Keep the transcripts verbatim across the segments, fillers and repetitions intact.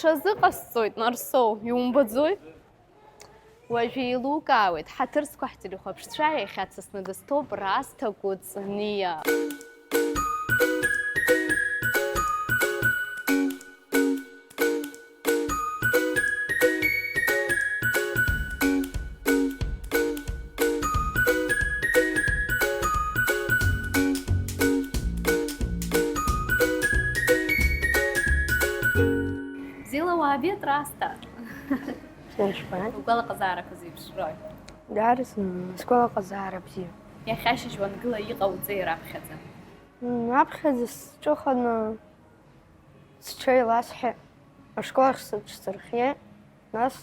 Ҽазыҟасҵоит, Нарсоу, иумбаӡои? Уажәы еилукаауеит, ҳаҭыр зқәаҳҵари хәаԥшцәа иахьа дсасны дызҭоуп Расҭа Кәыҵниа. Бзиала уаабеит, Расҭа! Бзиа жәбааит. Угәалаҟазаарақәа зеиԥшрои? Даараӡа сгәалаҟазаара бзиа. Иахьа ашьыжь уангыла иҟауҵеи раԥхьаӡа? М, аԥхьаӡа сҿыханы сҽеиласҳәеит, ашкол ахь сыҽсырхиеит, нас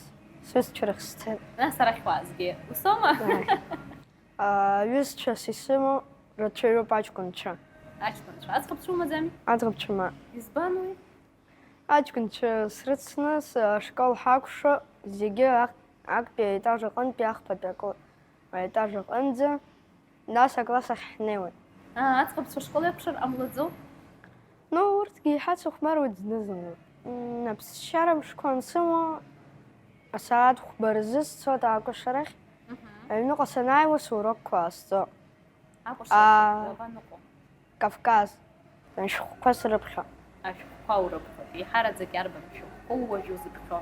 сҩызцәа рахь сцеит. Нас арахь уаазгеит, усоума? Ааи. Аҩызцәас исымоу рацәаҩуп аҷкәынцәа. Аҷкәынцәа. Аӡӷабцәа умаӡами? Аӡӷабцәа ма. Избан уи? Аҷкәынцәа срыцны, с-, ашкол ҳакәшо, зегьы ак-, актәи аетаж аҟынтәи ахԥатәи акы-, аетаж аҟынӡа, нас акласс ахь ҳнеиуеит. Аа, аӡӷабцәа ашкол иакәшар ҟамлаӡоу? Ну, урҭгьы иҳацыхәмаруеит зны-зынла. М, аԥсшьара мшқәа ансымоу, асааҭ хәба рзы сцоит акәашарахь, мгм, аҩныҟа санааиуа сурокқәа аасҵо. Акәашарахь, аа, уабаныҟәо? Кавказ, ашәҟәқәа срыԥхьо. Ашәҟәқәа урыԥхьоит. Еиҳараӡак иарбан шәҟәқәоу уажәы узыԥхьо?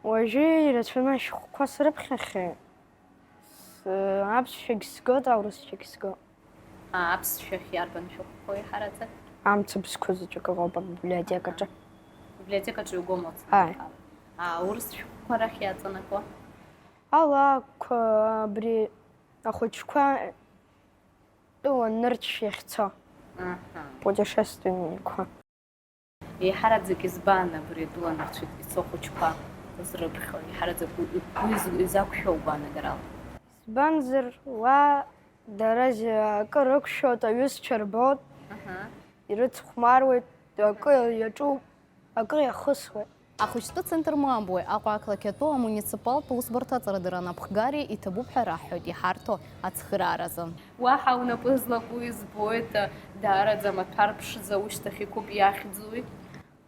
Уажәы ирацәаны ашәҟәқәа срыԥхьахьеит. С-, аԥсшәагь сгоит, аурысшәагь сгоит. Аа, аԥсшәахь иарбан шәҟәқәоу еиҳараӡак? Амцабзқәа заҵәык ыҟоуп абиблиотекаҿы. Абиблиотекаҿы иугома уцны? Ааи. Аа, аурыс шәҟәқәа рахь иаҵанакуа? Алакәқәа, абри ахәыҷқәа тәыла нырцә иахьцо. Аҳа. Путешественникқәа. Еиҳараӡак избан абри атәыла нырцә ицо ахәыҷқәа зрыԥхьо? Еиҳараӡак уи, уи, уи изакәшәо угәаанагарала? Избанзар, уа дара зи-, акы рықәшәоит, аҩызцәа рбоит, аҳа, ирыцхәмаруеит, акы иаҿуп, акы иахысуеит. Ахәыҷтәы центр Мамбуеи Аҟәа ақалақь атәы амуниципалтә усбарҭа аҵарадырра анапхгареи иҭабуп ҳәа раҳҳәоит иҳарҭо ацхырааразы. Уаҳа унапы злаку избоит, даараӡа амаҭәар ԥшӡа ушьҭахь иқәуп, иахьӡуи?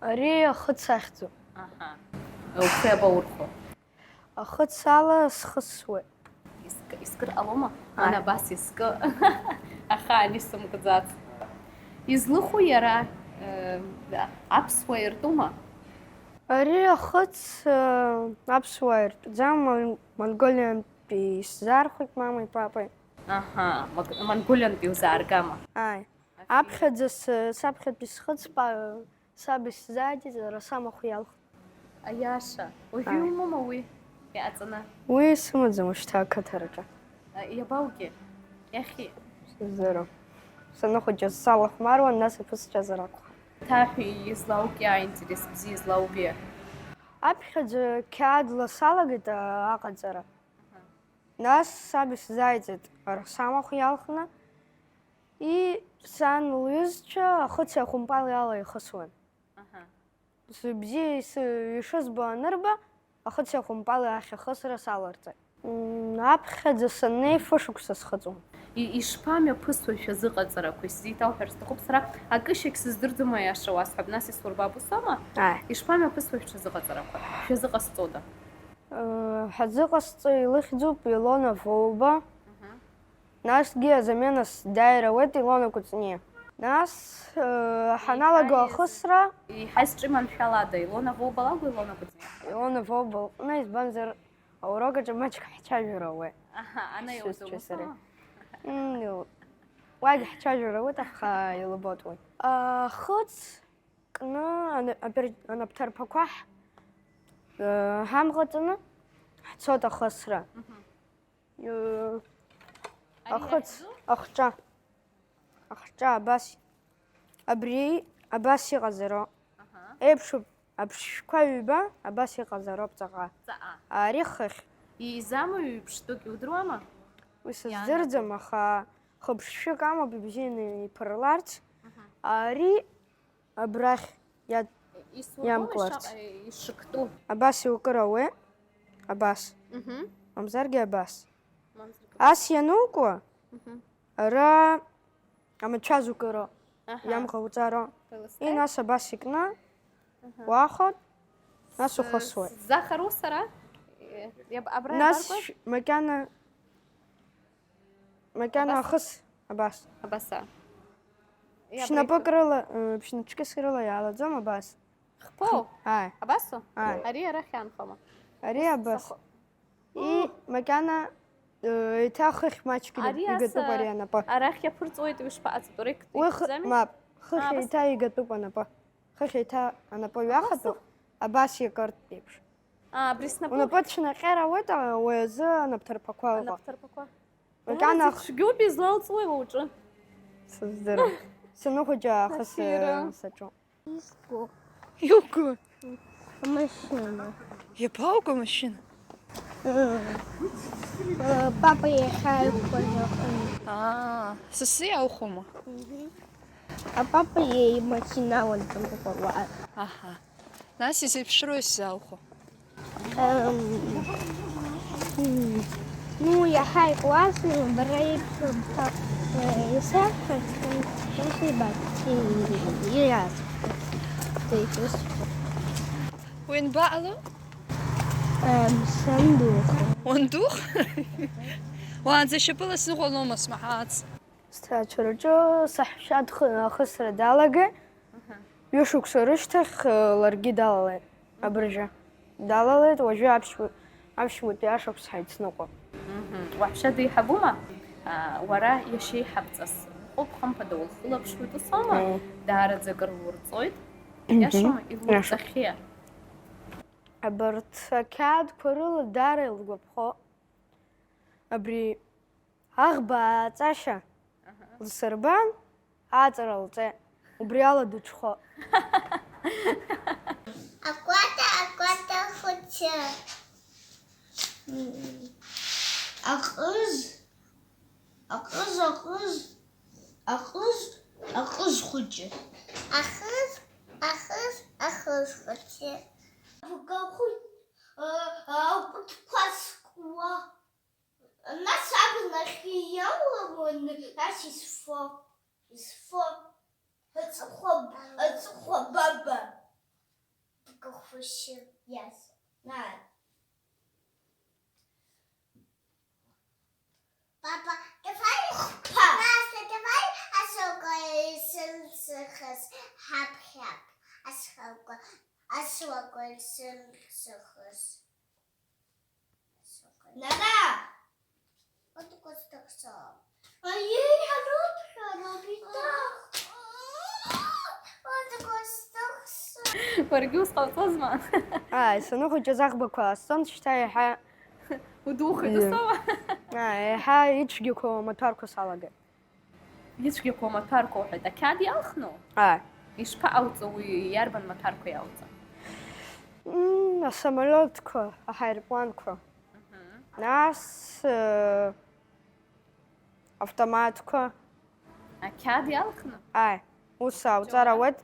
Ари ахыц ахьӡуп. Аҳа. Ухы иабаурхәо? Ахыц ала схысуеит. Иск-, искыр ҟалома? Ааи. Ан абас искы. Ахаан исымкӡац. Излыху иара, э, аԥсуа иртәума? Ари ахыц, э, аԥсуаа иртәӡам, мон-, Монголиантәи исзаархәеит мамеи папеи. Аҳа, мак-, Монголиантәи иузааргама? Ааи. Афи. Аԥхьаӡа с-, саԥхьатәи схыц па-, саб исзааиҵеит, ара самахә иалхны. Аиаша, уажәы, ааи, иумоума уи иҟаҵаны? Уи сымаӡам уажәшьҭа ақыҭараҿы. А, иабаугеи? Иахьи? Сыздырам. Саныхәыҷыз салахәмаруан, нас иԥысҵәазар акәхап. Ҭаҳәи излаукиа, аинтерес бзиа излаубиа? Аԥхьаӡа қьаадла салагеит, а, аҟаҵара. Аҳа. Нас саб исзааиҵеит, ара самахә иалхны, и сан лҩызцәа ахыци ахәымпали ала ихысуан. Аҳа. Сыбзиа ис-, ишызбо анырба, ахыци ахәымпали ахь ахысра саларҵеит. М, аԥхьаӡа саннеи фышықәса схыҵуан. И-, ишԥамҩаԥысуеи шәазыҟаҵарақәа? Исзеиҭауҳәар сҭахуп сара, акышьагь сыздырӡом, аиаша уасҳәап, нас исурбап, усоума? Ааи. Ишԥамҩаԥысуеи шәазыҟаҵарақәа? Шәазыҟасҵода? Э, ҳазыҟасҵо илыхьӡуп Илона Воуба. Аҳа. Насгьы азаменас дааир ауеит Илона Кәыҵниа. Нас, э, ҳаналаго еиҳа иаз-, ахысра. Еиҳа изҿиманшәалада, Илона Воуба лакәу Илона Кәыҵниа? Илона Воуба лҟны, избанзар, аурок аҿы маҷк ҳцәажәара ауеит. Аҳа, ана сҩызцәеи сареи. Илдыруама? М, ил-, уагь ҳцәажәара ауеит, аха илбоит уи. Ахыц кны ан-, апер-, анапҭарԥақәа ҳ-, э, ҳамҟаҵаны ҳцоит ахысра. Мгм. Э, ари ахыц, иахьӡу? Ахҿа. Ахҿа абас, абри абас иҟазароуп. Аҳа. Еиԥшуп аԥшшәқәа ҩба, абас иҟазароуп ҵаҟа. Ҵаҟа. Ари хыхь. Еизами ҩ-ԥштәык, иудыруама? Уи сыздырӡом, иаанагома? Аха хыԥшшәык амоуп, ибзианы иԥырларц. Аҳа. Ари абрахь иа-, исурбои иамкуарц. Шаҟа ишыктәу? Абас иукыр ауеи? Абас. Мгм. Мамзаргьы абас. Мамзаргьы. Ас ианукуа, мгм, ара амацәаз укыро, аҳа, иамҟауҵаро. Илысхеит? И нас абас икны, аҳа, уахәоит, Нас С-, ухысуеит. Сзахару сара? Иаб-, абра Нас иабаргәаз? Ш-, макьана, макьана Абас? Ахыс, абас. Абаса. Иабра Шьнапык ихы- рыла, э, ԥшьнаҿкьыс рыла иаалаӡом абас. Хԥоу? Ааи. Абасу? Ааи. Ари арахь иаанхома? Ари абас. Сахо-, И, макьана, э, еиҭа хыхь маҷк ига-, Ари ас, игатәуп ари анапы. Арахь иаԥырҵуеит, уи шԥаҟаҵатәу, ректор Уи хы-, иқәӡами? Мап, хыхь Абас? Еиҭа игатәуп анапы. Хыхь еиҭа анапы ҩахатәуп, Абасу? Абас иакыртә еиԥш. А, абри снапы? Унапы ҭшәнаҟьар ауеит, а, уи азы анапҭарԥақәа ыҟоуп. Анапҭарԥақәа. Макьана Ааи, х- цәгьоуп излалҵуеи уаҵәы? Сыздырам. Саныхәыҷы аахыс, Афира. Э, саҿу. Иуку? Машина. Иабауку машина? Э, э, папа иахьааиқәлаз аҟны. Аа, сасы иаухәома? Мгм. А папа имашьына ланҵамҭақәа. Аҳа. Нас изеиԥшроу исзаухәо? Эм, м, ну, иаҳа иклассно, бара ибҳәо, э, исаҳҳәарц, ус ибап, и-, ииасҳәарц, деиҭысҳәо. Уи анбаҟало? Эм, сандуха. Уандух? Уаанӡа шьапыла сныҟәалома смаҳац? Сҭаацәараҿы саҳәшьа дхы-, ахысра далагеит. Аҳа. Ҩышықәса рышьҭахь, э, ларгьы далалеит абыржәы. Далалеит, уажәы аԥшьба-, аԥшьбатәи ашықәс ҳаицныҟәап. Мгм. Уаҳәшьа деиҳабума? А, уара иашьеиҳабҵас уҟоуп, хымԥада улхылаԥшуеит, усоума? Э. Даараӡа акыр лурҵоит. Мгм. Иашоума, Иашоуп. Илурҵахьеи? Абарҭ ақьаадқәа рыла даара илгәаԥхо. Абри аӷба ааҵашьа Аҳа. Лсырбан, аҵара лҵеит. Убри ала дыҽхәо. Акәата, акәата хәыҷы. Аҟыз, аҟыз, аҟыз, аҟыз, аҟыз хәыҷы. Ахыз, ахыз, ахыз хәыҷы. Абгахәыҷ, а, акәытқәа зкуа. Нас абнахь иалалон, нас исфо, исфо, аҵыхәа, аҵыхәа баба. Бгахәышьы. Yes. Ааи. Папа, давай, Папа. Папа, давай, асылкәа исырсыхыз, ҳаԥхьап, асылкәа, асылкәа исырсыхыз. Нана! Уаҭаху сҭахӡам. Аиеи, ҳарыԥхьароуп, иҭах. Уаҭаху сҭахӡам. Уаргьы ус ҟауҵозма? Ааи, саныхәыҷыз аӷбақәа аасҵон, шьҭа иаҳа Удухеит, Иа. Усоума? Ааи, иаҳа ицәгьақәоу амаҭәарқәа салагеит. Ицәгьақәоу амаҭәарқәа уҳәеит, ақьаад иалхну? Ааи. Ишԥаҟауҵо уи, иарбан маҭәарқәа иалҵа? Мм, асамолиотқәа, аҳаирпланқәа. Мгм. Нас, э, автоматқәа. Ақьаад иалхны? Ааи, ус аауҵар Џьоура? Ауеит.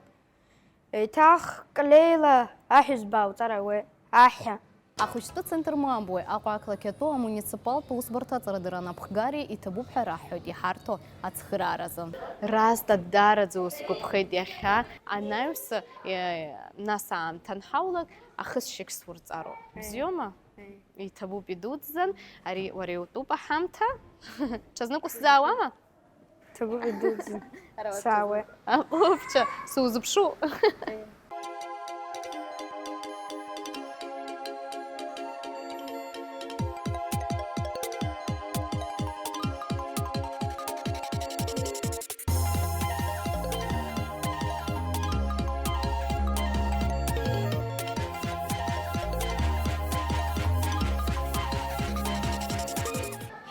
Еиҭах клеила аҳәызба ауҵар ауеит, аҳәа. Ахәыҷтәы центр Мамбуеи Аҟәа ақалақь атәы амуниципалтә усбарҭа аҵарадырра анапхгареи иҭабуп ҳәа раҳҳәоит иҳарҭо ацхырааразы. Раасҭа даараӡа усгәаԥхеит иахьа, анаҩс, е, нас аамҭа анҳаулак, ахысшьагь сурҵароуп. Е. Бзиоума? Е. Иҭабуп идуӡӡан, ари уара иутәуп аҳамҭа. Ҽазнык усзаауама? Ҭабуп идуӡӡан. Ара уаҵәы. Саауеит. Аҟәыԥ, ҽа, сузыԥшу.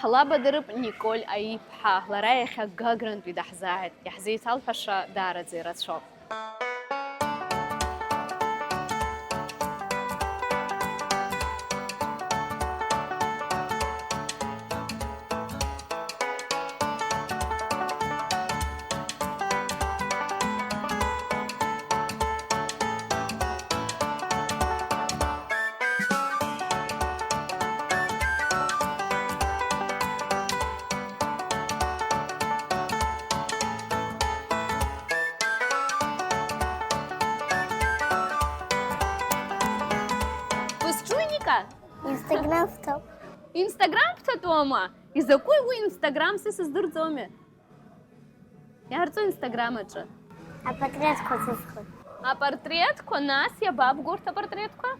Ҳлабадарып Николь Аиԥҳа, лара иахьа Гагрантәи даҳзааит, иаҳзеиҭалҳәаша даараӡа ирацәоуп. Instagram фҭоуп. Instagram фҭатәоума? Изакәи уи Instagram, са сыздырӡомеи? Иаарҵо Instagram аҿы. Апатреҭқәа ҭысхуеит. Апатреҭқәа, нас иабабго урҭ апатреҭқәа?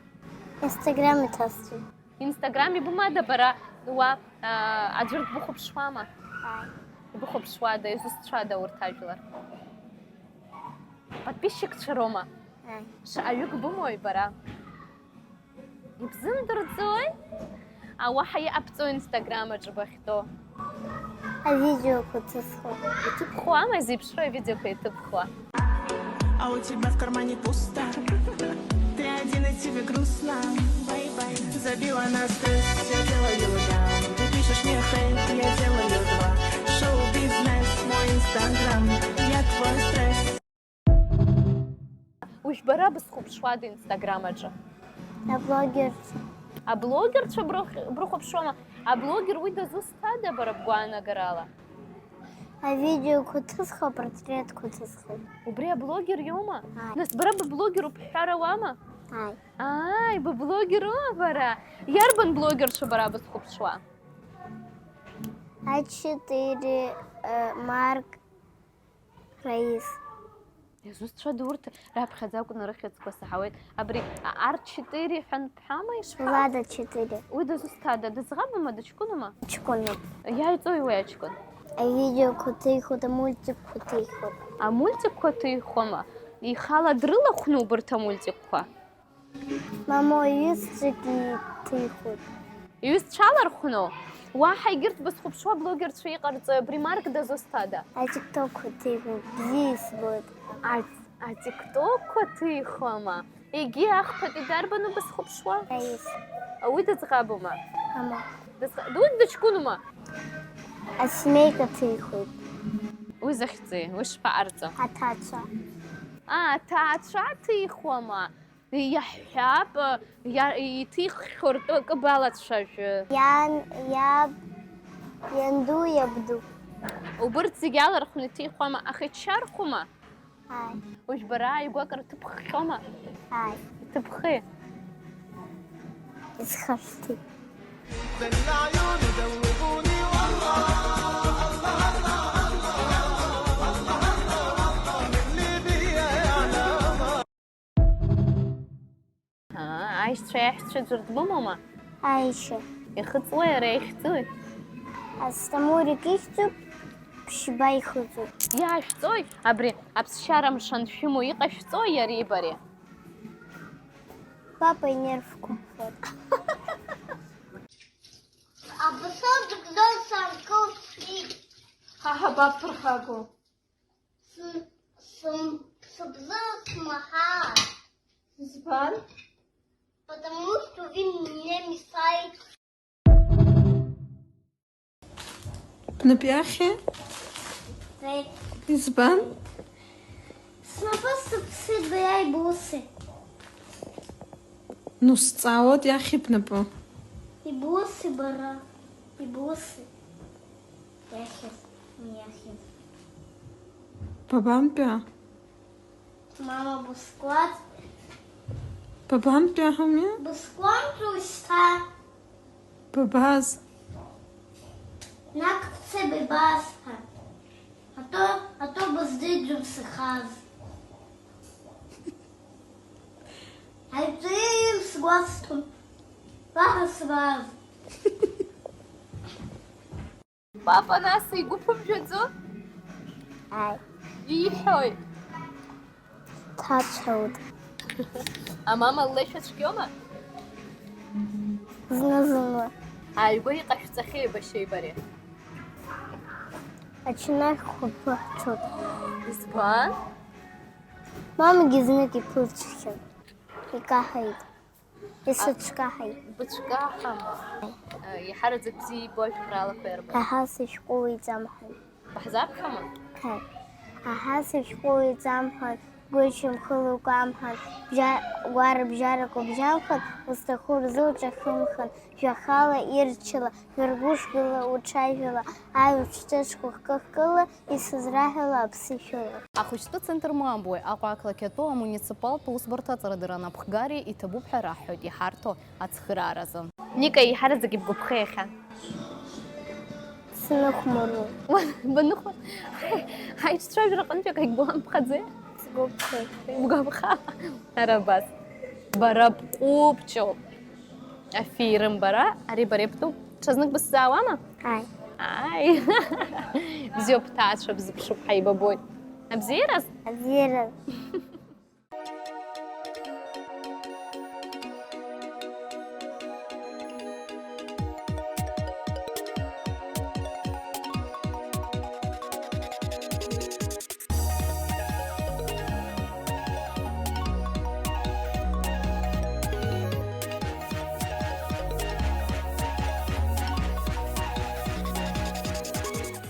Instagram иҭасҵоит. Instagram ибымада бара уа, аа, аӡәыр дбыхәаԥшуама? Ааи. Ибыхәаԥшуада, изусҭцәада урҭ ажәлар? Подписчикцәа роума? Ааи. Шаҟаҩык бымои бара? Ибзымдырӡои? А, уаҳа иҟабҵо Instagram аҿы бахьтәоу? Авидеоқәа ҭысхуеит. Иҭыбхуама, зеиԥшроу авидеоқәа иҭыбхуа? А у тебя в кармане пусто. Ты один, и тебе грустно. Бай-бай. Забила на стресс, я делаю да. Ты пишешь мне хейт, я делаю два. Шоу-бизнес, мой Instagram, я твой стресс. Уажә бара бызхәаԥшуада Instagram аҿы? Аблогерцәа. Аблогерцәа брыхь-, брыхәаԥшуама? Аблогер уи дызусҭада бара бгәаанагарала? Авидеоқәа ҭысхуеит, апортретқәа ҭысхуеит. Убри аблогер иоума? Ааи. Нас бара быблогеруп ҳҳәар ауама? Ааи. Ааи, быблогерума бара? Иарбан блогерцәа бара бызхәаԥшуа? А четыре, э, Марк, Раис. Изусҭцәада урҭ, раԥхьаӡа акәны рыхьӡқәа саҳауеит. Абри, а, Ар четыре ҳәа анбҳәама ишԥа-? Лада четыре. Уи дызусҭада? Дыӡӷабума, дыҷкәынума? Ҷкәыноуп. Иааиҵои уи аҷкәын? Авидеоқәа ҭихуеит, амультикқәа ҭихуеит. Амультикқәа ҭихуама? Ихала дрылахәны убырҭ амультикқәа? Мамоу, иҩызцәагьы иҭихуеит. Иҩызцәа лархәну? Уаҳа егьырҭ бызхәаԥшуа блогерцәа иҟарҵои, абри Марк дызусҭада? Атиктокқәа ҭихуеит, бзиа избоит. А, атиктокқәа ҭихуама? Егьи ахԥатәи дарбану бызхәаԥшуа? Раис. Уи дыӡӷабума? Мамоу. Дыӡӷ-, уи дыҷкәынума? Асемейка ҭихуеит. Уи захьӡи? Уи шԥаҟарҵо? Аҭаацәа. А, аҭаацәа ҭихуама? Иаҳҳәап, иа-, иҭиххьоу ртәы акы балацәажәы. Иан, иаб, ианду, иабду. Убырҭ зегьы алархәны иҭихуама, аха иччархәума? Ааи. Уажә бара ааигәа акыр ҭыбххьоума? Ааи. Иҭыбхи? Исхашҭит. Ҳа, аишьцәа иаҳәшьцәа ӡәыр дбымоума? Аишьа. Ихыҵуеи, иара ихьӡуи? Астамурик ихьӡуп, ԥшьба ихыҵуп. Иаашәҵои? Абри аԥсшьара мшаншәымоу иҟашәҵои иареи бареи? Папа инервқәа ԥхоит. Абасоу дыгӡон санкылсит. Ҳа ҳабаԥырхагоу? Сы-, сым-, сыбзыӷ смаҳар. Избан? Потому что вы мне мешаете. Бнапы иахьи? Избан? Снапы сыԥсит, бара ибуси? Ну, сҵаауеит, иахьи бнапы? Ибуси бара? Ибуси? Иахьыз, иахьыз. Бабантәи? Мама, бысклад. Бабантәи аҳамиа? Бысклад ушьҭа. Бабаз? Нак бцеи бибасҳәа. Ато, ато быздырӡом сыхаз. Аҩҵаҩы ир сгәасҭон, уаҳа сбааз. Папа, нас игәы ԥымжәаӡо? Ааи. Ииҳәои? Дҭацәуеит. Амама ллеишәа цәгьоума? Зны-зынла. Ааигәа иҟашәҵахьеи башьеи бареи? Ачанахь хәба ҳцоит. Избан? Мамагьы знык иԥырҵәахьан. Икаҳаит. Исыцәкаҳаит. Быцәкаҳама? Аиҳараӡак бзиа ибо ажәеинраалақәа иарбоу? Аҳа, сышәҟәы уиҵамҳаит. Баҳзаԥхьама? Ҳаи. Аҳасышәҟәы уаҩҵамхан, гәышьамхы лукамхан, бжьа-, гәарабжьарак убжьамхан, узҭаху рзы уҿахымхан, жәахала, ирччала, жәыргәышгала, уҽажәала, аҩ-ԥштәы ҿкәыхкыхкыла, исызраҳәала аԥсышәала. Ахәыҷтәы центр Мамбуеи Аҟәа ақалақь атәы амуниципалтә усбарҭа аҵарадырра анапхгареи иҭабуп ҳәа раҳҳәоит иҳарҭо ацхырааразы. Ника, еиҳараӡак ибгәаԥхеи иахьа? Сныхәмаруан. Баныхәмар? Ҳаицәажәара аҟынтәи акагь бамԥхаӡеи? Сгәаԥхеит. Бгәаԥха? Ара абас. Бара бҟәыбҷоуп. Аферым бара, ари бара ибтәуп. Ҽазнык бысзаауама? Ааи. Ааи. Бзиоуп, бҭаацәа бзыԥшуп, ҳаибабоит. Абзиараз? Абзиараз.